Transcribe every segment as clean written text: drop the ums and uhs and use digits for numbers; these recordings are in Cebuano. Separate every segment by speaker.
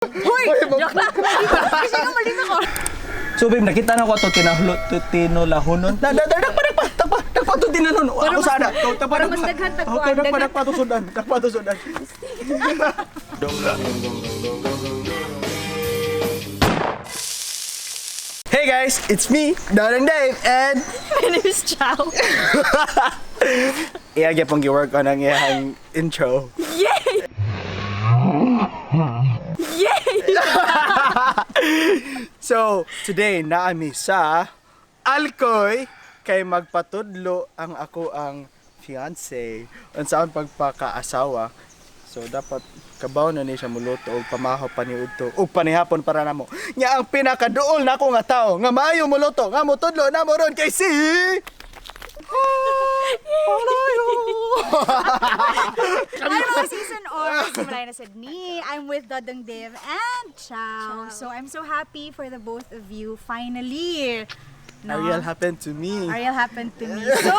Speaker 1: Hoy! Joke lang. Kasi nga mali ko.
Speaker 2: So babe, nakita na ko ato tinahlo tinulahonon. Da da da dagpa dagpa dagpa dagpa to tinanon. Ako sana. Dagpa
Speaker 1: Para mas daghan tagpuan,
Speaker 2: Okay, dagpa
Speaker 1: daghan.
Speaker 2: dagpa to sudan. Dagpa to sudan. Hey guys, it's me, Don and Dave, and
Speaker 1: My name is Chow.
Speaker 2: iya gyapon gi-work on ang iyang intro.
Speaker 1: Yay! Yay!
Speaker 2: So, today naami sa Alcoy kay magpatudlo ang ako ang fiance unsaon pagpakaasawa. So dapat kabaw na ni siya muluto og pamahaw paniudto ug panihapon para namo. Nya ang pinakaduol nako nga tawo nga maayo muluto nga motudlo namo ron kay si
Speaker 3: Hi mga season or simulay na sad ni. I'm with Dodong Dev and Chow. So I'm so happy for the both of you finally. No?
Speaker 2: Ariel happened to me.
Speaker 3: Ariel happened to me. So,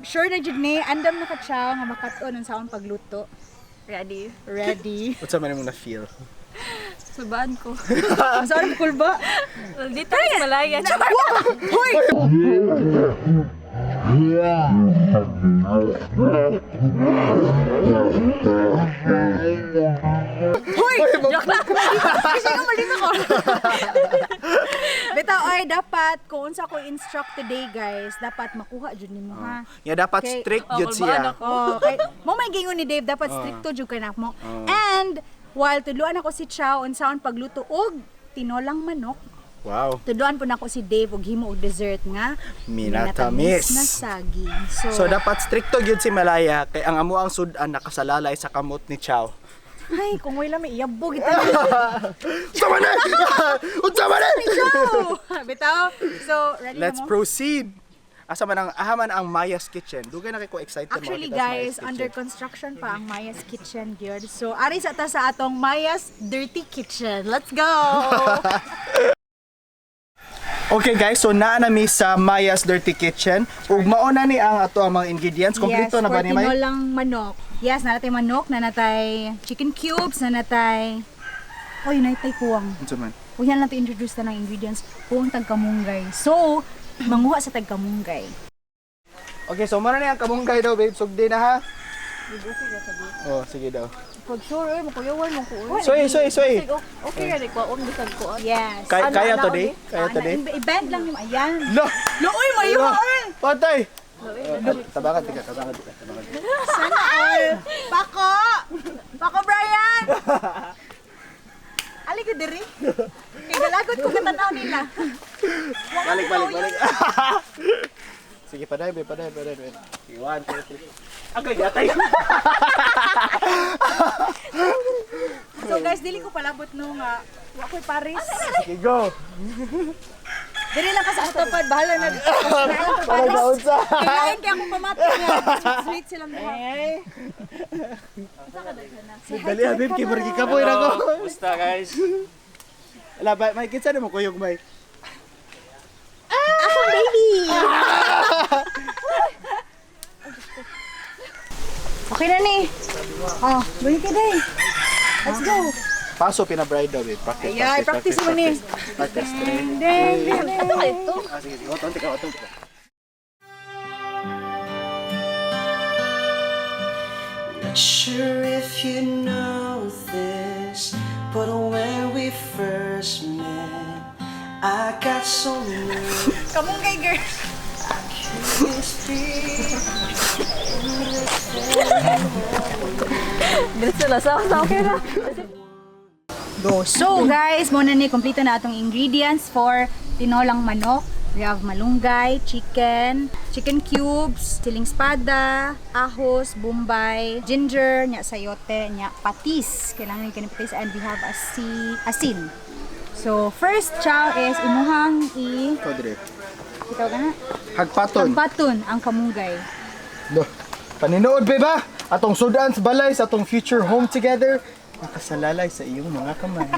Speaker 3: sure na jud ni andam na ka Chow nga makat-on unsaon pagluto.
Speaker 1: Ready.
Speaker 3: Ready.
Speaker 2: Unsa man imong na feel?
Speaker 1: Subaan ko.
Speaker 3: Unsaon kulba?
Speaker 1: Well, dito sa Malaya.
Speaker 3: Hoy! Hoy!
Speaker 1: Joke lang.
Speaker 3: Kasi nga mali ko. Bitaw ay dapat kung unsa ko instruct today guys, dapat makuha jud nimo ha.
Speaker 2: Nya dapat
Speaker 3: Okay.
Speaker 2: strict
Speaker 1: Oh,
Speaker 2: jud
Speaker 1: kulbaan
Speaker 2: siya.
Speaker 1: ako.
Speaker 3: Oh, kay mo may gingon ni Dave dapat stricto jud kay nako. And while tudluan ako si Chow unsaon pagluto og tinolang manok,
Speaker 2: Wow.
Speaker 3: tudluan po nako si Dave og himo og dessert nga
Speaker 2: Minatamis.
Speaker 3: na saging. So,
Speaker 2: So dapat stricto gyud si Malaya kay ang amo ang sudan nakasalalay sa kamot ni Chow.
Speaker 3: ay kung wala may iyabog ita.
Speaker 2: Tama na! Unsa man na!
Speaker 3: Chow. Bitaw. So ready
Speaker 2: Let's
Speaker 3: na mo?
Speaker 2: proceed. Asa man ang aha man ang Maya's Kitchen. Dugay na kay ko excited
Speaker 3: Actually
Speaker 2: makakita sa Maya's
Speaker 3: guys,
Speaker 2: Kitchen.
Speaker 3: under construction pa ang Maya's Kitchen gyud. So ari sa ta sa atong Maya's Dirty Kitchen. Let's go.
Speaker 2: Okay guys, so naa na mi sa Maya's Dirty Kitchen. Ug mao na ni ang ato ang mga ingredients. Kompleto
Speaker 3: yes,
Speaker 2: na ba
Speaker 3: for
Speaker 2: ni May?
Speaker 3: tinolang manok. Yes, nanatay manok, nanatay chicken cubes, nanatay. Oy, natay kuwang.
Speaker 2: Unsa man?
Speaker 3: Uy, yan lang to introduce na ng ingredients. Kuwang tagkamunggay. So, manguha sa tagkamunggay.
Speaker 2: Okay, so mao na ni ang kamunggay daw babe. Sugdi na ha. Oh, sige daw.
Speaker 1: Pag sure, oy, makuyawan mo ko. oy.
Speaker 2: Soy, soy, soy.
Speaker 1: Okay, ready ko. Om bisag ko.
Speaker 3: Yes.
Speaker 2: Kaya
Speaker 1: Ano,
Speaker 2: kaya
Speaker 1: ano,
Speaker 2: today? Kaya
Speaker 3: Ana,
Speaker 2: today?
Speaker 3: I-bend lang yung ayan.
Speaker 2: Lo!
Speaker 3: Looy, mayo!
Speaker 2: Lo! Patay! Tabangan tika, tabangan tika, tabangan.
Speaker 3: Sana all. Pako! Pako, Brian! Ali ko diri. Kay galagot ko katanaw nila.
Speaker 2: Balik, balik, balik. Sige, paday, babe, paday, paday, babe. Sige, one, two, three. Agay, yatay.
Speaker 3: So guys, dili ko palabot no nga wa ko'y Paris.
Speaker 2: Sige, go.
Speaker 3: Diri lang ka sa atopad, bahala na.
Speaker 2: Para
Speaker 3: Paris.
Speaker 2: sa unsa.
Speaker 3: Kailangan kaya akong pamati nga. Sweet silang duha.
Speaker 2: Dali, Habib, kay Margi ka po, ko.
Speaker 4: Kumusta guys?
Speaker 2: Ala, ba, may kinsa na mo kuyog, may.
Speaker 3: Akong baby! Okay na ni. Oh, balik ka day. Let's go.
Speaker 2: Paso pina-bride daw, babe. Practice,
Speaker 3: Ayan, practice mo ni.
Speaker 2: Practice,
Speaker 3: Ding, ding, ding.
Speaker 1: Ano kayo to?
Speaker 2: Ah, sige, sige. Oton, tika, oton, tika.
Speaker 5: Not sure if you know this, but when we first met, I got so nervous.
Speaker 3: Kamunggay girl.
Speaker 5: Couldn't speak.
Speaker 1: Diretso na. Sa okay na.
Speaker 3: Go. So guys, muna ni kompleto na atong ingredients for tinolang manok. We have malunggay, chicken, chicken cubes, siling spada, ahos, bombay, ginger, nya sayote, nya patis. Kailangan ni patis and we have asin. So first chow is imuhang i
Speaker 2: Ikaw, dire.
Speaker 3: ikaw ka na.
Speaker 2: Hagpaton.
Speaker 3: Hagpaton ang kamunggay.
Speaker 2: Lo, paninood, babe, ha? Atong sudan sa balay, sa atong future home together, nakasalalay sa iyong mga kamay.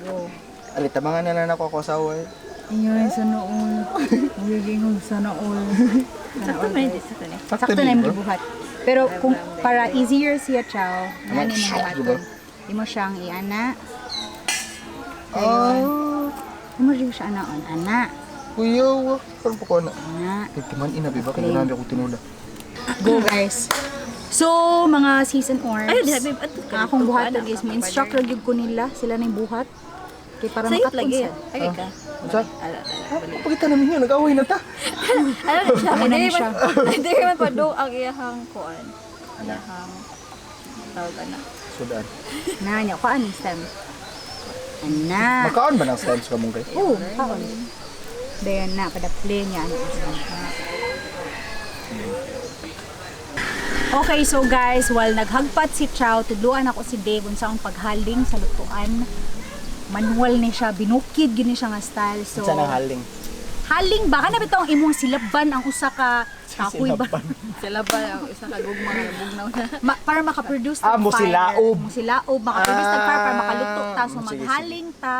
Speaker 2: Go. Ali, tabangan na lang ako asawa. eh.
Speaker 3: Ayun, sana all. Magiging sana all.
Speaker 1: Sakto man di sakto ni.
Speaker 3: Sakto na yung gibuhat. Pero kung para easier siya, chow, nani
Speaker 2: Tama,
Speaker 3: mga
Speaker 2: diba?
Speaker 3: baton. Imo siyang iana. Dayon. Imo rin siya anaon. Ana.
Speaker 2: Kuya, karon pa ko na.
Speaker 3: Ana.
Speaker 2: Timan ina ba kay ganahan ako tinula.
Speaker 3: Go guys. So, mga season orbs.
Speaker 1: Ay, di, babe, ato ka.
Speaker 3: Ang akong buhat is mo instruct ra gyud ko nila sila na yung buhat. Kay para
Speaker 1: Sayop
Speaker 3: makatun
Speaker 1: lagi.
Speaker 3: sad.
Speaker 1: Ay, ka.
Speaker 2: Unsa? Pakita namin yun, nag-away na ta.
Speaker 1: Ano na siya?
Speaker 3: Ano na
Speaker 1: Dili
Speaker 3: siya?
Speaker 1: Dili man pa do ang iyahang kuan. Iyahang tawag ana.
Speaker 2: Sudan.
Speaker 3: Na nya kuan stem. Ana.
Speaker 2: Makaon ba ng stems ka mong kay?
Speaker 3: Oh, kaon. Dayon na padaplin niya ano. Okay, so guys, while naghagpat si Chow, tudluan ako si Dave unsa ang paghaling sa lutuan. Manual ni siya, binukid gini siya nga style. So,
Speaker 2: Unsa nang haling?
Speaker 3: Haling ba? Kana bitaw ang imong silaban ang usa ka kahoy ba?
Speaker 1: Sila ba ang isa ka gugma nga bugnaw na.
Speaker 3: Para makaproduce
Speaker 2: Ah,
Speaker 3: ng
Speaker 2: mo
Speaker 3: fire.
Speaker 2: silaob.
Speaker 3: Mo silaob, makaproduce ng fire para makaluto ta. So
Speaker 2: Ah, sige, sige.
Speaker 3: maghaling ta.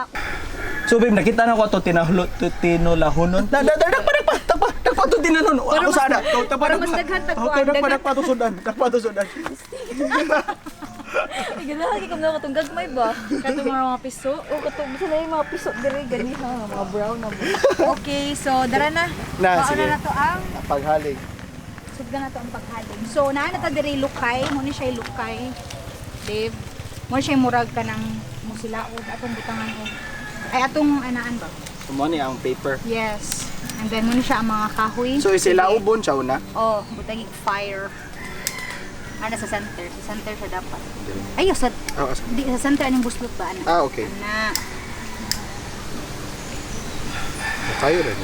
Speaker 2: So babe, nakita na ko ato tinahlo tinulahonon. Da da da dagpa dagpa dagpa dagpa to tinanon. Ako sana. Dagpa
Speaker 3: para mas daghan tagkuan,
Speaker 2: Okay, dagpa
Speaker 3: daghan.
Speaker 2: dagpa to sudan. Dagpa to sudan.
Speaker 1: Ay, ganahan kay kumna katong gagmay ba?
Speaker 3: Katong mga piso.
Speaker 1: O katong bisa na yung mga piso diri ganiha mga brown na ba.
Speaker 3: Okay, so dara na.
Speaker 2: Na,
Speaker 3: Mauna
Speaker 2: sige.
Speaker 3: na to ang
Speaker 2: Paghaling.
Speaker 3: sugdan na to ang paghaling. So naa na ta diri lukay, mo ni siya lukay. Dave, mo siya murag ka ng musilaod atong butangan og ay atong anaan ba?
Speaker 2: Mo ni ang paper.
Speaker 3: Yes. And then mo ni siya ang mga kahoy.
Speaker 2: So isilaobon siya una.
Speaker 3: Oh, butangig fire. Ana sa center, sa center siya dapat. Ay, sa
Speaker 2: Ah, asa?
Speaker 3: di sa center aning buslot ba ana?
Speaker 2: Ah, okay.
Speaker 3: Ana.
Speaker 2: Kayo rin.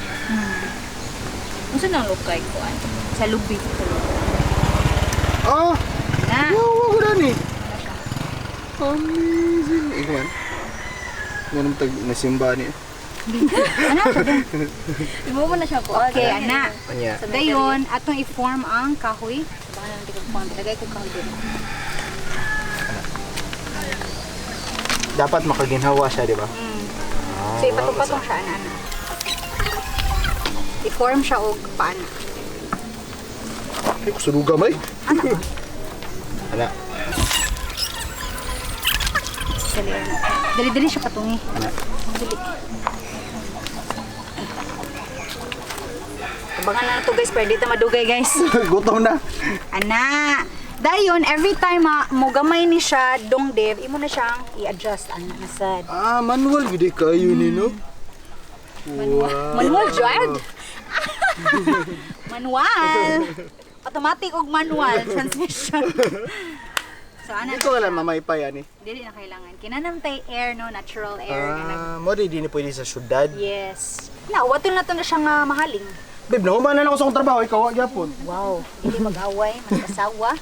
Speaker 1: Unsa nang lukay kuan?
Speaker 3: Sa lubi. Sa lubi.
Speaker 2: Ah,
Speaker 3: Na.
Speaker 2: wow, wow, ni. Amazing. Ikaw man. Ganun tag nasimba ni.
Speaker 3: Ana siya dun.
Speaker 1: Imo mo na siya kuan.
Speaker 3: Okay, ana.
Speaker 2: Anya.
Speaker 3: Dayon, atong i-form ang kahoy. Baka na natin kung form. Lagay ko kahoy dito.
Speaker 2: Dapat makaginhawa siya, di ba?
Speaker 3: So ipatong-patong siya ana ana. I-form siya og paana.
Speaker 2: Ay, kusuruga may. Ana.
Speaker 3: Dali ana. Dali-dali siya patungi.
Speaker 2: Ana.
Speaker 3: Dali. Abangan na to guys, pwede ta madugay guys.
Speaker 2: Gutom na.
Speaker 3: Ana. Dayon, every time mo gamay ni siya, dong dev, imo na siyang i-adjust ana na sad.
Speaker 2: Ah, manual gud kayo ni no. Manual.
Speaker 3: Manual jud. Manual. Automatic og manual transmission. So ana
Speaker 2: Hindi ko alam mamaypay ani.
Speaker 3: dili na kailangan. Kinanam tay air no, natural air nga nag-
Speaker 2: Ah, mo di ni pwede sa syudad.
Speaker 3: Yes. Na, wato na to na siya nga mahaling.
Speaker 2: Babe, nahuman na lang ako sa akong trabaho, ikaw wa gyapon.
Speaker 3: Wow, hindi mag-away, mag-asawa.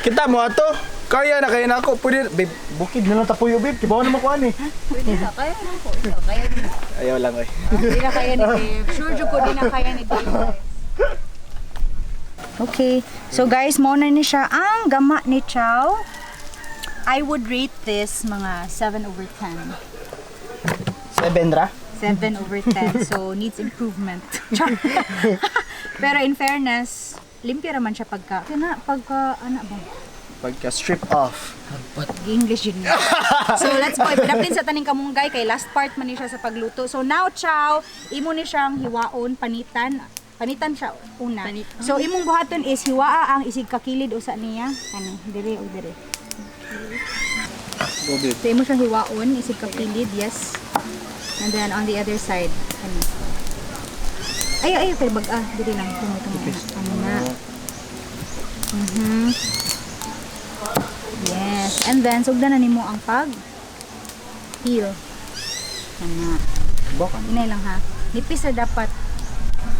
Speaker 2: Kita mo ato. Kaya na kaya na ako. Pwede, babe, bukid na lang tapuyo, babe. Kibaw na mo ko ani.
Speaker 1: Pwede na kaya na ko. Ikaw, Kaya na.
Speaker 2: Ayaw lang oy.
Speaker 3: Di na kaya ni Dave. Sure jud ko di na kaya ni Dave. Okay. So guys, mao na ni siya ang gama ni Chow. I would rate this mga 7 over 10.
Speaker 2: Seven ra.
Speaker 3: 7 over 10. So needs improvement. Char. Pero in fairness, limpyo raman siya pagka kana pagka ana ba?
Speaker 2: Pagka strip off.
Speaker 3: English yun. So let's go. Ipadapin sa taning kamunggay kay last part man ni siya sa pagluto. So now, Chow, imo ni siyang hiwaon, panitan. Panitan siya una.
Speaker 1: Panitan.
Speaker 3: So imong buhaton is hiwaa ang isig kakilid usa niya. Kani, dire o dire.
Speaker 2: Go, babe.
Speaker 3: So imo siyang hiwaon, isig kakilid, yes. And then on the other side, kani. Ay, ay, kay bag ah, dire lang tumo tumo. Ano na. Yes. And then, sugdan na nimo ang pag peel. Ana.
Speaker 2: Baka.
Speaker 3: Inay lang ha. Nipis na dapat.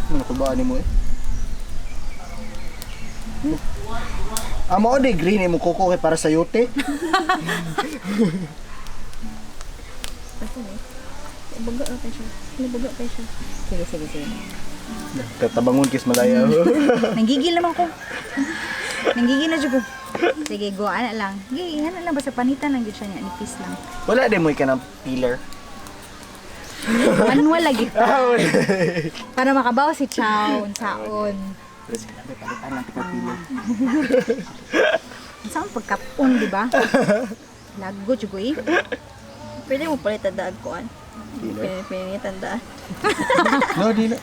Speaker 2: Ano ko ba ani mo eh? Ah, mao di green imo kuko kay para sa yote.
Speaker 1: Baga na siya. Baga pa siya.
Speaker 3: Sige, sige, sige.
Speaker 2: Tatabangon kis malaya.
Speaker 3: Nanggigil naman ko. Nanggigil na jud ko. Sige, go. Ana lang. Sige, ana lang. Basta panitan lang jud siya niya. Nipis lang.
Speaker 2: Wala din mo ka ng peeler.
Speaker 3: Manual lagi. Para makabaw si Chow. Unsaon.
Speaker 2: Pero sige, palitan lang tika peeler.
Speaker 3: Unsaon pagkapon, di ba? Lago jugo eh.
Speaker 1: Pwede mo palit tandaan kuan.
Speaker 2: Dili.
Speaker 1: Pwede tandaan.
Speaker 2: No, dili.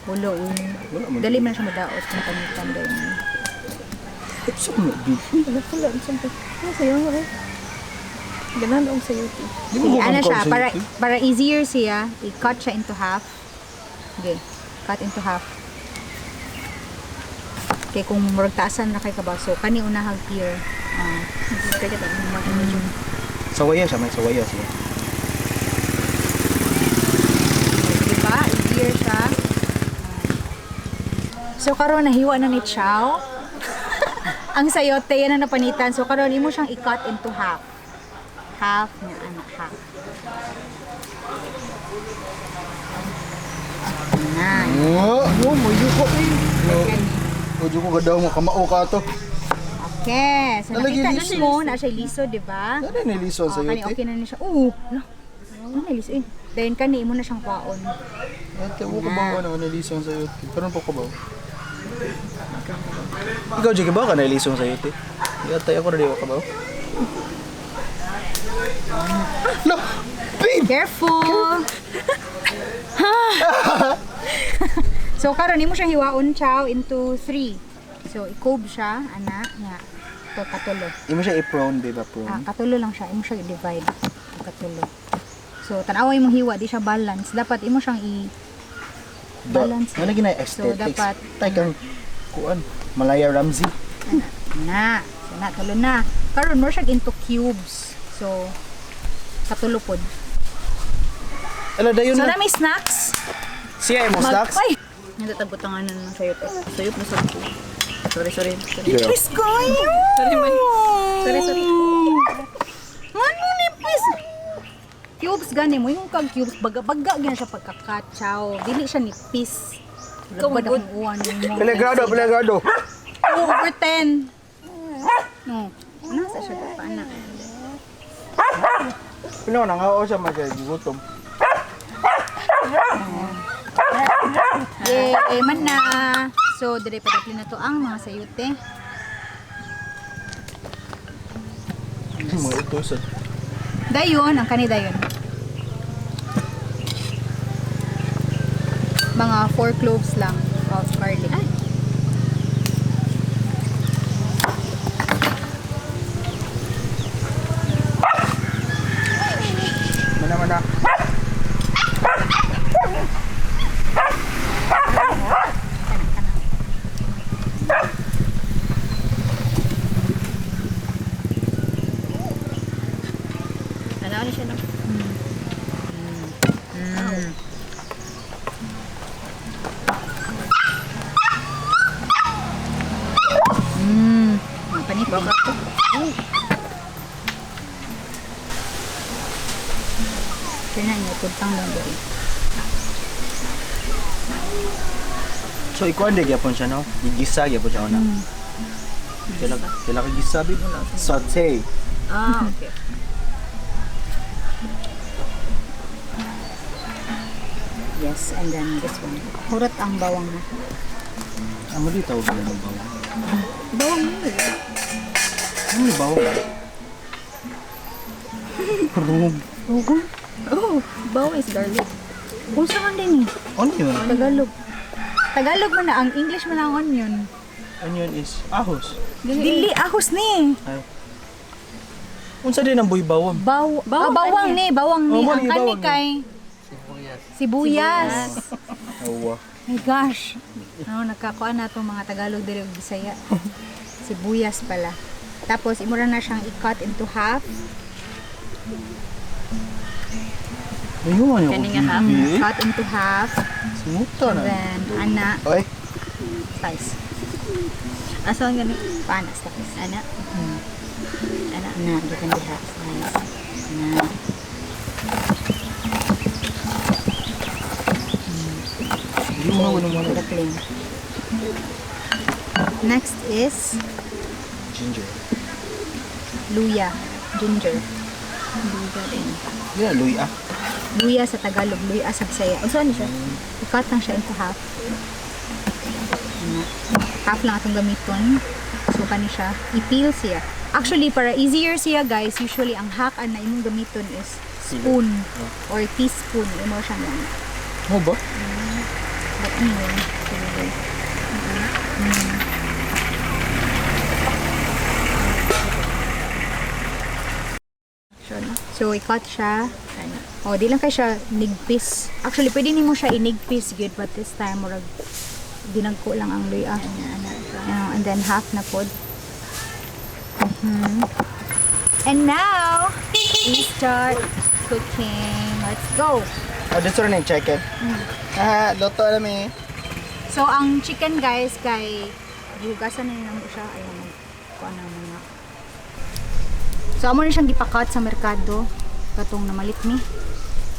Speaker 3: Wala uy.
Speaker 2: Wala man.
Speaker 3: Dali man siya madaot kung panitan dayon.
Speaker 2: Sa mo di.
Speaker 1: Wala pala isang pa. Ano sayo mo eh? Ganan og sayote.
Speaker 2: Di mo
Speaker 3: Sige,
Speaker 2: ko
Speaker 3: ano siya,
Speaker 2: sa
Speaker 3: para,
Speaker 2: YouTube.
Speaker 3: para easier siya, i-cut siya into half. Okay, cut into half. Okay, kung murag taasan na kay kabaso, kani unahag here. Ah,
Speaker 1: Pwede ta mo
Speaker 2: Sawaya siya, may sawaya siya.
Speaker 3: diba? Easier siya. So karon nahiwa na ni Chow. Ang sayote yan na napanitan. So karon imo siyang i-cut into half. Half na anak half. Na.
Speaker 2: Oh, oh, mo yuko eh. No. Ojo ko gadaw mo kamao ka to.
Speaker 3: Okay. So
Speaker 2: Nalagay
Speaker 3: nakita
Speaker 2: liso.
Speaker 3: na mo na siya liso, di ba?
Speaker 2: Ano ni lison
Speaker 3: Oh,
Speaker 2: sa
Speaker 3: kani
Speaker 2: yote?
Speaker 3: okay na ni siya. Oo. Lo. Ano na liso eh. Dayon kani imo na siyang kwaon.
Speaker 2: Ate, mo ka ba ano na lison sa yote? Karon pa ko ba? Ikaw, Jake, ba ka na lison sa yote? Yata ako na di ka ba? No! Babe!
Speaker 3: Careful. So karon imo siyang hiwaon chow into three. So i-cove siya ana nga to katulo.
Speaker 2: Imo siya i-prone, babe, prone.
Speaker 3: Ah, katulo lang siya. Imo siya i-divide. To katulo. So tanawa imong hiwa di siya balance. Dapat imo siyang i balance.
Speaker 2: Ano gina aesthetics?
Speaker 3: So, dapat-
Speaker 2: Tay kang kuan, Malaya Ramsey.
Speaker 3: na. So na tulo na. Karon mo siya into cubes. So katulo pod.
Speaker 2: Ala dayon
Speaker 3: So
Speaker 2: na.
Speaker 3: na may snacks.
Speaker 2: Siya imo snacks.
Speaker 3: Ay! Natatabutangan na ng sayote.
Speaker 1: Sayop na sa ko. Sorry, sorry. Sorry.
Speaker 2: Girl.
Speaker 3: Please kayo!
Speaker 1: Sorry, may. Sorry, sorry.
Speaker 3: Ano ni please? Cubes gani mo yung kag cubes baga-baga gyud siya pagka-cut chow. Dili siya nipis.
Speaker 1: Ikaw
Speaker 3: Wala
Speaker 1: good.
Speaker 3: akong uwan mo.
Speaker 2: Pelegrado, pelegrado.
Speaker 3: 2 over 10. No. Nasa siya pa na.
Speaker 2: Pino nang hao siya magigutom.
Speaker 3: Yay, man na. So, dire padapli na to ang mga sayute.
Speaker 2: Mga utosan.
Speaker 3: Dayon, ang kani dayon. Mga 4 cloves lang of garlic.
Speaker 2: Mana mana.
Speaker 1: Ano ano siya no?
Speaker 3: Mga panit. Baka to. Kaya na inyo, puntang lang diri.
Speaker 2: So ikuan di gyapon siya no? Gigisa gyapon siya una. Kailan kailan ka gisa babe? Saute.
Speaker 1: Ah, okay.
Speaker 3: Yes, and then this one. Hurot ang bawang na.
Speaker 2: Amo di tawag na ng bawang.
Speaker 1: Bawang mo.
Speaker 2: Ano yung bawang? Room.
Speaker 3: Ugong?
Speaker 1: Oh, bawang is garlic.
Speaker 3: Kung saan din eh.
Speaker 2: Onion.
Speaker 3: Tagalog. Tagalog man na ang English man ang onion.
Speaker 2: Onion is ahos.
Speaker 3: Dili ahos ni.
Speaker 2: Ay. Unsa din ang buy bawang?
Speaker 3: Baw
Speaker 1: Bawang
Speaker 3: bawang, bawang ni, bawang ni.
Speaker 2: Oh,
Speaker 3: Ang
Speaker 2: mali,
Speaker 3: kani
Speaker 2: bawang ni.
Speaker 3: kay sibuyas.
Speaker 2: Awa.
Speaker 3: My gosh. Ano nagkakuan na itong mga Tagalog diri ug Bisaya. Sibuyas pala. Tapos imura na siyang i-cut into half.
Speaker 2: Ayun yung
Speaker 1: Kani nga half.
Speaker 2: bibi.
Speaker 3: Cut into half.
Speaker 2: Simuta
Speaker 3: And
Speaker 2: na.
Speaker 3: then ana
Speaker 2: Oy.
Speaker 3: slice.
Speaker 1: Asa ang gani?
Speaker 3: Paana slice.
Speaker 1: Ana. Ana.
Speaker 3: Ana, gikan diha slice. Ana.
Speaker 2: Yung mga ano mga
Speaker 3: Duckling. Next is
Speaker 2: ginger.
Speaker 3: luya, ginger.
Speaker 1: Luya din.
Speaker 2: Yeah, luya.
Speaker 3: Luya sa Tagalog, luya sa Bisaya.
Speaker 1: Unsa ni siya?
Speaker 3: I-cut lang siya into half. Ana. Half lang atong gamiton. So kani siya, i-peel siya. Actually, para easier siya guys, usually ang hack na imong gamiton is spoon or teaspoon. Imo siya nga.
Speaker 2: Mo ba?
Speaker 3: But anyway, sige. So, i-cut siya. Oh, di lang kay siya nigpis. Actually, pwede nimo siya inigpis gyud, but this time murag dinagko lang ang luya. And then half na pod. And now, we start cooking. Let's go.
Speaker 2: Oh, this one yung chicken. Ah, luto na mi.
Speaker 3: So, ang chicken guys, kay gihugasan na namo siya. Ayun, kuha na mga. So, amo na siyang gipakat sa merkado. Katong namalit ni.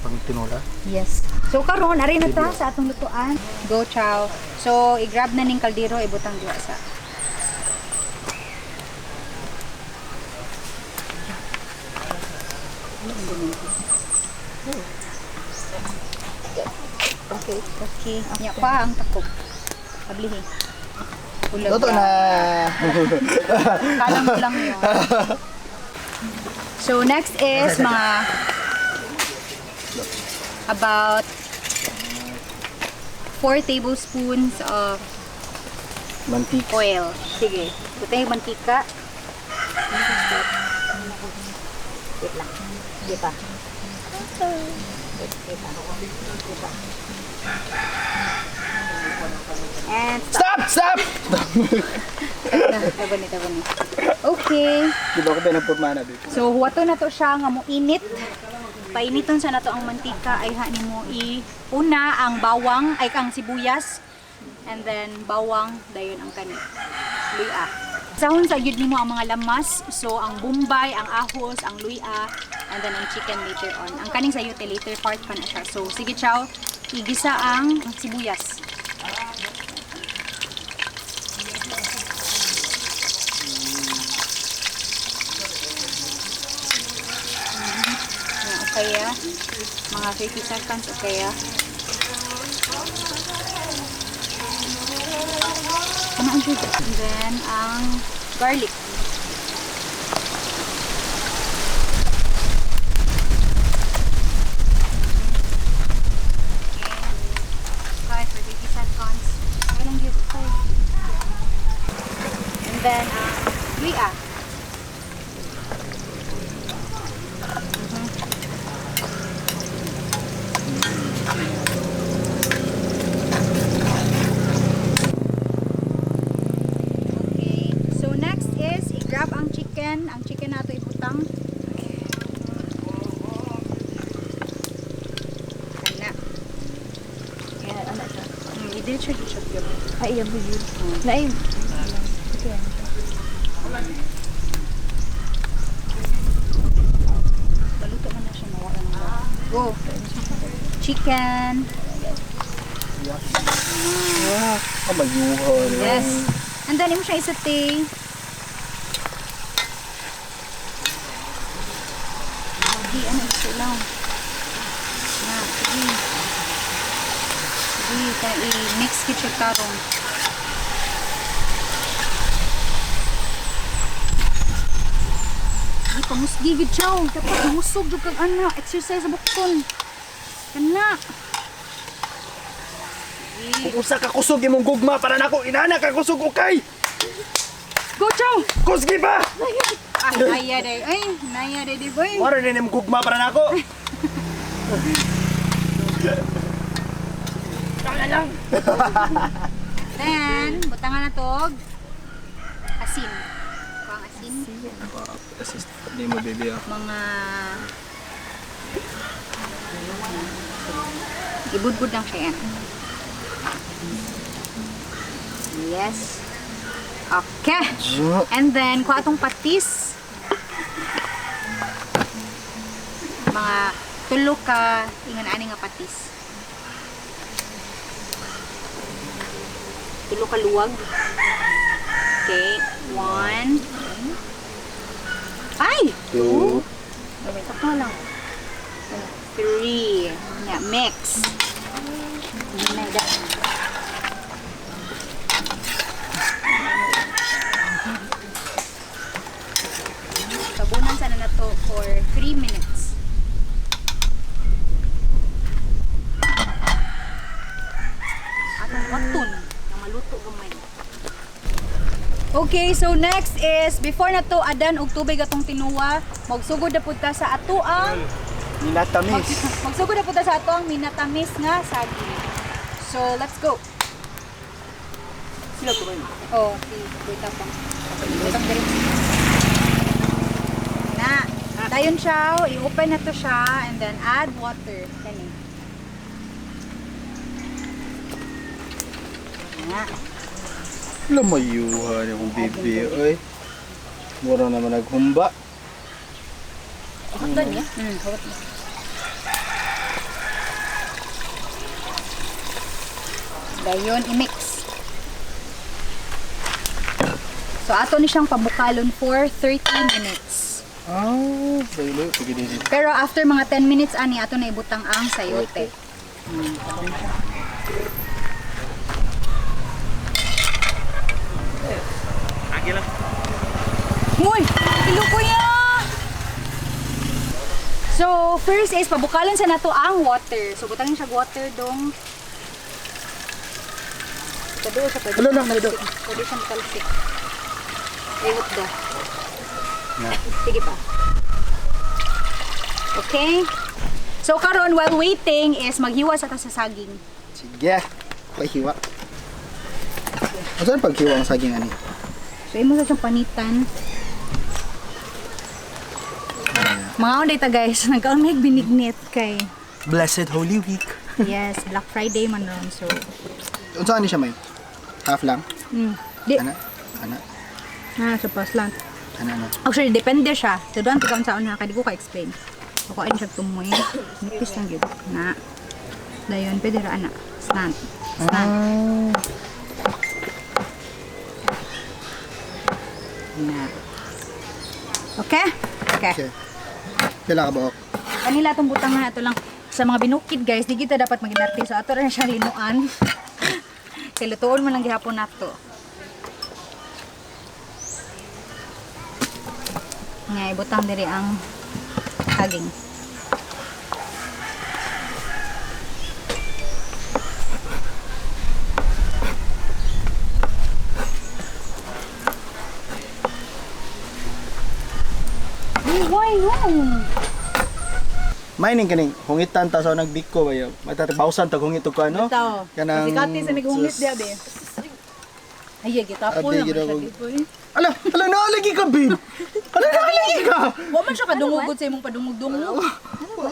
Speaker 2: Pang tinola.
Speaker 3: Yes. So, karon ari na ta sa atong lutuan. Go, chow. So, i-grab na ning kaldero, ibutang diha sa. Okay. Okay. Nya pa ang takop. Ablihi. Ulag
Speaker 2: Luto na.
Speaker 3: Kalang ko lang yun. So, next is mga about 4 tablespoons of
Speaker 2: Mantika.
Speaker 3: oil. Sige. Butang yung mantika. Wait lang. Hindi pa. Wait, wait pa. Wait pa. And stop.
Speaker 2: Stop! Stop!
Speaker 3: Tabo ni, tabo ni. Okay.
Speaker 2: Di ba ko pinagpurmana, babe?
Speaker 3: So huwato na to siya nga mo init. Painiton sa nato ang mantika ay ha nimo i una ang bawang ay ang sibuyas and then bawang dayon ang kani. Luya. Sahon sa gyud nimo ang mga lamas. So ang bombay, ang ahos, ang luya and then ang chicken later on. Ang kaning sayote later part pa na siya. So sige chow, igisa ang sibuyas. Yeah, okay ah. Mga 30 seconds, okay ah. Ano ang sugar? And then, ang garlic. Okay. Okay, for 30 seconds. Okay lang yun. Okay. And then, ang luya. Okay. So next is i-grab ang chicken. Ang chicken nato ibutang. Kana.
Speaker 1: Yeah, ano siya.
Speaker 3: I-diretso jud siya gyud.
Speaker 1: Ay, iya po yun. Naim.
Speaker 3: Paluto man na siya mawala ng bawang. Go. Chicken.
Speaker 2: Ah, mayuhan.
Speaker 3: Yes. And then imo siya isate. Di ano ito lang. Na, sige. Sige, kaya i-mix gid siya karong. Di pamusgi gid siya. Dapat musog jud kag ana, exercise sa bukton. Kana.
Speaker 2: Kung usa ka kusog imong gugma para nako inana ka kusog okay.
Speaker 3: Go chow.
Speaker 2: Kusgi pa.
Speaker 3: Ay, naya day. Ay, naya day di boy.
Speaker 2: Wala rin imong gugma para nako.
Speaker 3: Then, butangan na tog asin. Kuang asin.
Speaker 2: Assist ni mo baby ah.
Speaker 3: Mga ibudbud lang siya yan. Yes. Okay. And then, kuha atong patis. Mga tulo ka ingon ani nga patis. Tulo ka luwag. Okay, one. Ay!
Speaker 2: Two.
Speaker 3: Sakto lang. Three. Yeah, mix. Hindi na da. Okay, so next is before na to adan og tubig atong tinuwa, magsugod na pud ta sa ato ang
Speaker 2: Minatamis.
Speaker 3: magsugod na pud ta sa ato ang minatamis nga saging. So, let's go.
Speaker 2: Sila kumain.
Speaker 3: Oh, si Kuya Tapang. Butang diri. Na, dayon siya, i-open na to siya and then add water. Kani. Na.
Speaker 2: Lamayuhan akong bibi, oy. Mura naman naghumba.
Speaker 1: Hotdog niya?
Speaker 3: Hawat na. Dayon, i-mix. So, ato ni siyang pabukalon for 30 minutes.
Speaker 2: Ah, dahil pagkakit dito.
Speaker 3: Pero after mga 10 minutes, ani, ato na ibutang ang sayote. Uy! Ilo ko ya! So, first is pabukalan sa nato ang water. So, butangin siya water dong. Pwede siya, pwede
Speaker 2: Wala
Speaker 3: siya
Speaker 2: lang, wala.
Speaker 3: matalsik. Pwede siya matalsik. Ihot do. Sige pa. Okay? So, karon while waiting is maghiwa sa ta sa saging.
Speaker 2: Sige. Paghiwa. Saan paghiwa ang saging ani?
Speaker 3: So, imo sa siyang panitan. Mga unday ta guys, nagkaon may binignit kay
Speaker 2: Blessed Holy Week.
Speaker 3: yes, Black Friday man ron. So,
Speaker 2: Unsa ani siya may? Half lang?
Speaker 3: Di,
Speaker 2: Ana? Ana?
Speaker 3: na sa paslan.
Speaker 2: Ana ana.
Speaker 3: Actually, depende siya. So, doon ikaw sa una, kaya di ko ka-explain. Ako ay siya tumoy. Nipis lang yun. Na. Dayon, pwede ra ana. Slant. Slant. Na. Okay? Okay.
Speaker 2: Okay. Pila ka buok?
Speaker 3: Kanila itong butang na ito lang. Sa mga binukid guys, di kita dapat maginarte. So ato rin siya linuan. Kay lutuon man lang gihapon nato. Nga ibutang diri ang saging. Ay, why no?
Speaker 2: Mining kaning hungitan ta sa nagbiko ba yo. Matatbawsan tag hungit og ano?
Speaker 3: Bitaw.
Speaker 2: Kanang
Speaker 3: Kasi sa naghungit diya be. Ay, gitapon
Speaker 2: Abi,
Speaker 3: naman siya
Speaker 2: ginawag-
Speaker 3: dito eh.
Speaker 2: Ala, ala na lagi ka babe. Ala na lagi ka.
Speaker 3: Wa man siya kadungugod sa imong padungog-dungog.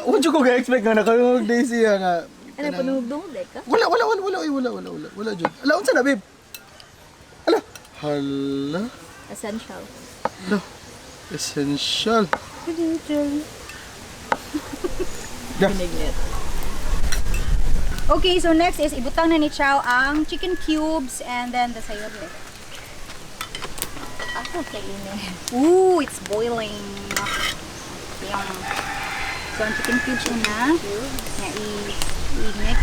Speaker 2: Wa jud ko ga-expect nga nakayog day siya nga.
Speaker 1: Ano, panugdong ka?
Speaker 2: Wala wala wala wala oy, wala wala wala wala jud. Ala unsa na babe? Ala. Hala.
Speaker 1: Essential.
Speaker 2: Ala. Essential. Yeah.
Speaker 1: Binignit.
Speaker 3: Okay, so next is ibutang na ni Chow ang chicken cubes and then the sayote.
Speaker 1: Ako sa inyo.
Speaker 3: Ooh, it's boiling. Yum. So, ang chicken cubes una. Na i-mix.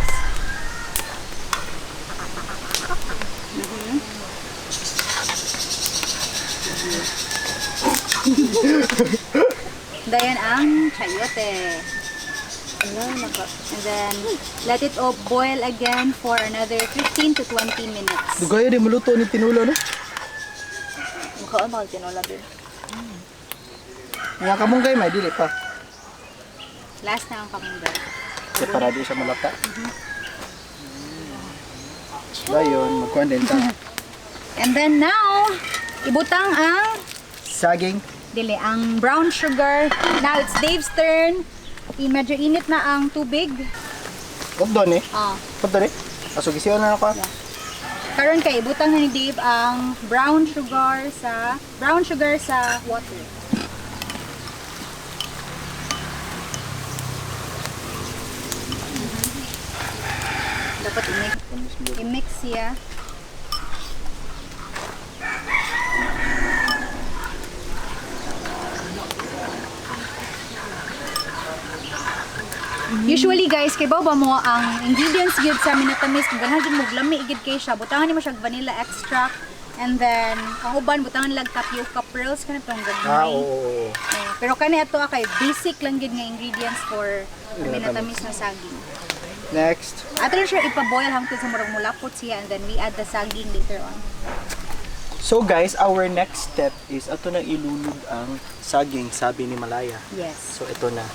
Speaker 3: Dayan ang chayote.
Speaker 1: Ano, naka...
Speaker 3: And then, let it all boil again for another 15 to 20 minutes.
Speaker 2: Dugay di maluto ni tinulo no.
Speaker 1: Mukhaan mga tinola din.
Speaker 2: Nga kamunggay may dili pa.
Speaker 3: Last na ang kamunggay.
Speaker 2: Kaya para di siya malata. Dayon, magkuhan din ta.
Speaker 3: And then now, ibutang ang
Speaker 2: Saging.
Speaker 3: dili ang brown sugar. Now it's Dave's turn. Medyo init na ang tubig.
Speaker 2: Updon eh.
Speaker 3: Ah.
Speaker 2: Updon eh. Aso gisiyon na ako.
Speaker 3: Karon kay ibutang na ni Dave ang brown sugar sa water. Dapat i-mix. I-mix siya. Usually guys, kay ba mo ang ingredients gyud sa minatamis kung ganahan jud mo lami igid kay siya, butangan nimo siya og vanilla extract and then ang uban butangan lag tapioca pearls kana tong gagmay.
Speaker 2: Ah, oo.
Speaker 3: Eh, pero kani ato kay basic lang gyud nga ingredients for minatamis na saging.
Speaker 2: Next.
Speaker 3: Ato lang siya ipa-boil hangtod sa murag mulapot siya and then we add the saging later on.
Speaker 2: So guys, our next step is ato nang ilunod ang saging, sabi ni Malaya.
Speaker 3: Yes.
Speaker 2: So ito na.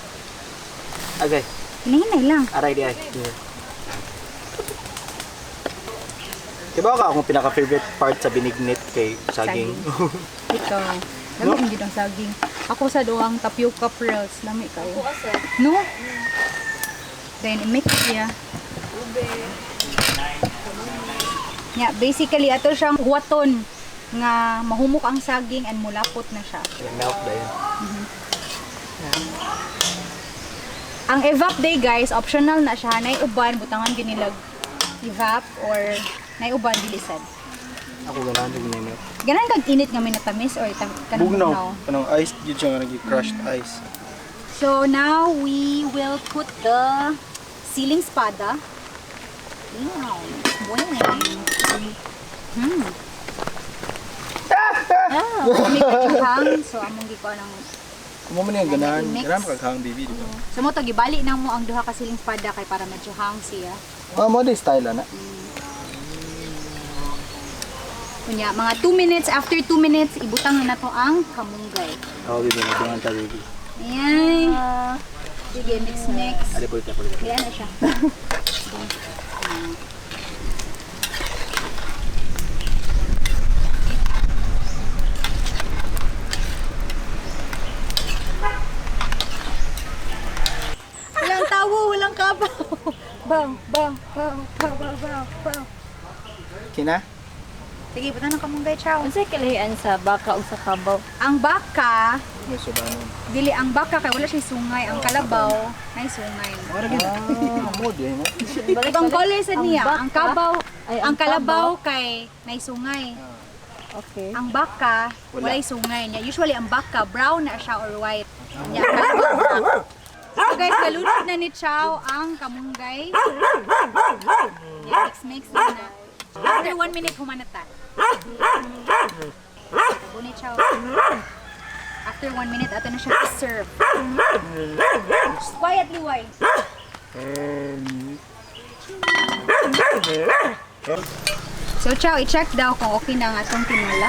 Speaker 2: Okay,
Speaker 3: Hinahinay lang.
Speaker 2: aray di ay. Yeah. Diba ka akong pinaka-favorite part sa binignit kay saging?
Speaker 3: Ikaw. Lami no? Ang saging. Ako sa duang tapioca pearls. Lami kayo. No? Then, i-mix siya. Yeah, basically, ato siyang huwaton nga mahumok ang saging and mulapot na siya.
Speaker 2: Melt ba yun?
Speaker 3: Ang evap day guys, optional na siya. Nay uban, butangan ginilag evap or nay uban bilisad.
Speaker 2: Ako ganahan yung milk.
Speaker 3: Ganan kag init nga minatamis or kanang
Speaker 2: Bugnaw.
Speaker 3: bugnaw?
Speaker 2: Kanang ice, yun siya nga nag-crushed ice.
Speaker 3: So now we will put the siling spada. Wow. Bueno. May katsuhang. So among gikuha ng
Speaker 2: Kumo man yung ganahan.
Speaker 3: Mix.
Speaker 2: Ganahan kag baby, di ba?
Speaker 3: So mo to gibali na mo ang duha ka siling spada kay para medyo hang siya.
Speaker 2: Ah, mo di style ana.
Speaker 3: Kunya, mga 2 minutes, after 2 minutes, ibutang na nato ang kamunggay.
Speaker 2: Oh, baby, nagdangan ta baby.
Speaker 3: Ayan. Sige, mix mix.
Speaker 2: Ali po ito,
Speaker 3: Ayan na siya. Walang tawo, walang kabaw. Bang, bang, bang, bang, bang, bang, bang.
Speaker 2: Kina?
Speaker 3: Sige, butan ng kamunggay, chow.
Speaker 1: Unsay kalahian sa baka ug sa kabaw?
Speaker 3: Ang baka,
Speaker 2: May subanon.
Speaker 3: dili ang baka kay wala siya sungay, ang kalabaw nay sungay.
Speaker 2: Ah, mo di na.
Speaker 3: Ibang color sa
Speaker 1: Ang
Speaker 3: niya,
Speaker 1: baka-
Speaker 3: ang kabaw,
Speaker 1: Ay,
Speaker 3: ang kalabaw kay nay sungay.
Speaker 1: Okay.
Speaker 3: Ang baka,
Speaker 2: Wala.
Speaker 3: walay sungay niya. Usually, ang baka, brown na siya or white. Niya, kalabaw black. So guys, nalunod na ni Chow ang kamunggay. Yeah, mix, mix na na. After 1 minute, humanata. Tabo ni Chow. After 1 minute, ato na siya serve. Quietly, why? So, Chow, i-check daw kung okay na ang atong tinola.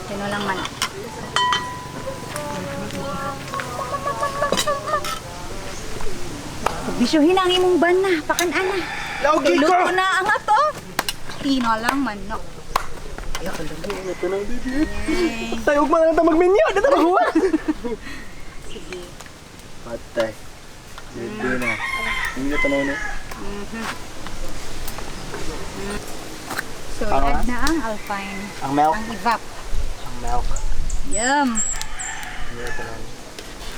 Speaker 3: Tinolang manok. Pagbisuhin ang imong bana, pakan-ana.
Speaker 2: Laugi ko!
Speaker 3: Luto na ang ato. Tinolang manok.
Speaker 2: Ito na, baby. Tayo, ugma na lang ta magminyo. Dito maghuwa.
Speaker 3: Sige.
Speaker 2: Patay. Ready na. Hindi na na.
Speaker 3: So,
Speaker 2: Tama
Speaker 3: i-add na ang alpine.
Speaker 2: Ang milk.
Speaker 3: Ang evap.
Speaker 2: Ang milk.
Speaker 3: Yum!
Speaker 2: Hindi na.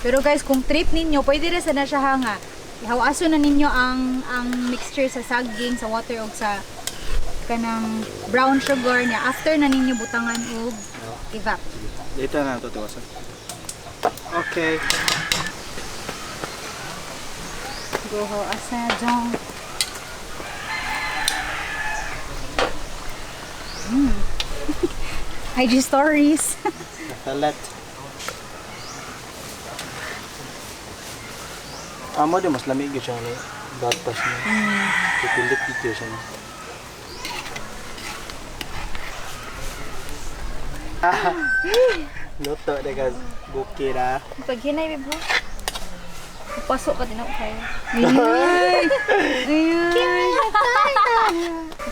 Speaker 3: Pero guys, kung trip ninyo, pwede rin sana siya hanga. Ihawaso na ninyo ang mixture sa saging, sa water ug sa kanang brown sugar niya. After na ninyo butangan og evap.
Speaker 2: Dito na tutiwasan. Okay.
Speaker 3: Go asa dong. IG stories.
Speaker 2: Nasalat. Amo di mas lamig gyud siya ni gatas niya. Pipilit gyud siya ni. Luto na guys. Bukira.
Speaker 1: Paghinay bro. Pasok ka din ako kayo.
Speaker 3: Ay! Ay!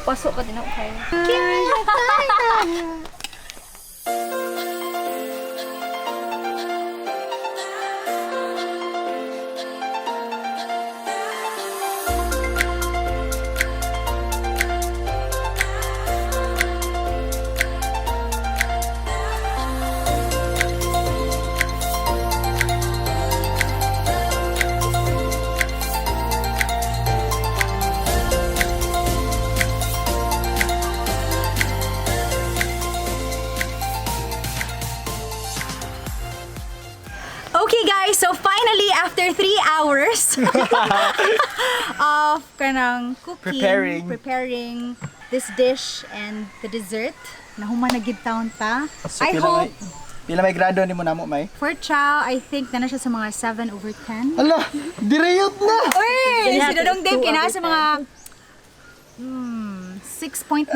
Speaker 1: Pasok ka din ako kayo.
Speaker 3: Okay guys, so finally after 3 hours of kanang cooking,
Speaker 2: Preparing.
Speaker 3: Preparing this dish and the dessert, nahuman na gid taon ta.
Speaker 2: So,
Speaker 3: I
Speaker 2: pila
Speaker 3: hope
Speaker 2: May, pila may grado ni mo namo may?
Speaker 3: for Chow, I think na na siya sa mga 7 over 10.
Speaker 2: Ala, direyot na.
Speaker 3: Uy, si
Speaker 1: Natin,
Speaker 3: Dodong Dave
Speaker 1: 2
Speaker 3: kina
Speaker 1: over
Speaker 3: sa mga 6 6.9.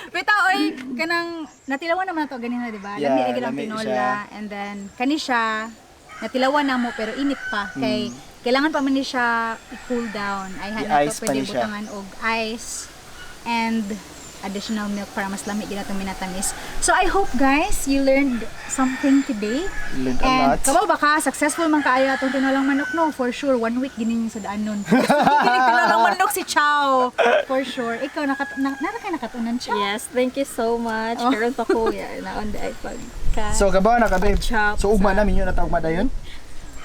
Speaker 3: Bitaw oy, kanang natilawan naman to ganina, di ba?
Speaker 2: Yeah,
Speaker 3: Lami lagi lang
Speaker 2: lami
Speaker 3: tinola
Speaker 2: siya.
Speaker 3: and then kani siya natilawan na mo pero init pa kay kailangan pa man ni siya i-cool down. Ay na
Speaker 2: I-ice
Speaker 3: to
Speaker 2: pa
Speaker 3: pwede
Speaker 2: ni siya.
Speaker 3: butangan og ice and additional milk para mas lami gid atong minatamis. So I hope, guys, you learned something today.
Speaker 2: Learned a
Speaker 3: And
Speaker 2: lot.
Speaker 3: kabaw baka successful man kaayo atong tinolang manok, no? For sure one week ginin sa daan nun. Tinolang manok si Chow. For sure. Ikaw nara kay nakatunan, Chow.
Speaker 1: Yes, thank you so much.
Speaker 3: Oh.
Speaker 1: Karon pa ko ya na on the iPad. Ka.
Speaker 2: So kabaw na ka, babe.
Speaker 1: Chop
Speaker 2: So ugma na minyo na ta ugma dayon.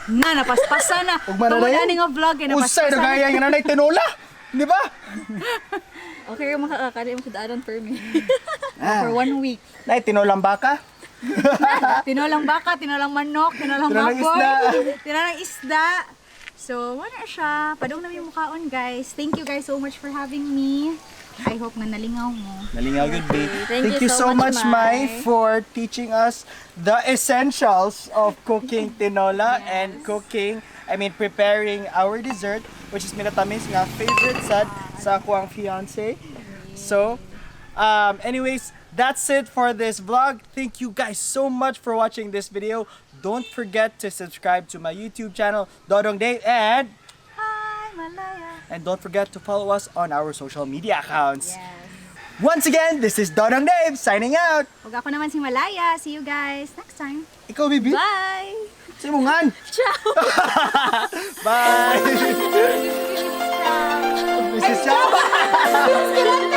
Speaker 3: Na napaspasan na.
Speaker 2: Ugma na
Speaker 3: Tungod
Speaker 2: dayon.
Speaker 3: ani nga vlog eh,
Speaker 2: Usay
Speaker 3: napaspasan
Speaker 2: na kaya nga nanay tinola. Di ba?
Speaker 1: Okay, makakakari mo sa daanon for me.
Speaker 3: For one week.
Speaker 2: Nay tinolang baka.
Speaker 3: Tinolang baka, tinolang manok, tinolang
Speaker 2: Tinolang
Speaker 3: baboy,
Speaker 2: isda.
Speaker 3: tinolang isda. So, wala siya. Padung na yung mukhaon, guys. Thank you guys so much for having me. I hope nga nalingaw mo.
Speaker 2: Nalingaw gud, babe.
Speaker 1: Thank
Speaker 2: Thank you so much, Mai,
Speaker 1: Mai.
Speaker 2: for teaching us the essentials of cooking tinola and cooking, I mean, preparing our dessert, which is minatamis nga favorite sad sa akoang fiance. So, anyways, that's it for this vlog. Thank you guys so much for watching this video. Don't forget to subscribe to my YouTube channel, Dodong Dave, and
Speaker 3: Hi, Malaya.
Speaker 2: and don't forget to follow us on our social media accounts.
Speaker 3: Yes.
Speaker 2: Once again, this is Dodong Dave signing out.
Speaker 3: Huwag ako naman si Malaya. See you guys next time.
Speaker 2: Ikaw, Bibi.
Speaker 1: Bye!
Speaker 2: Simungan.
Speaker 1: Ciao!
Speaker 2: Bye. Mrs. Chow.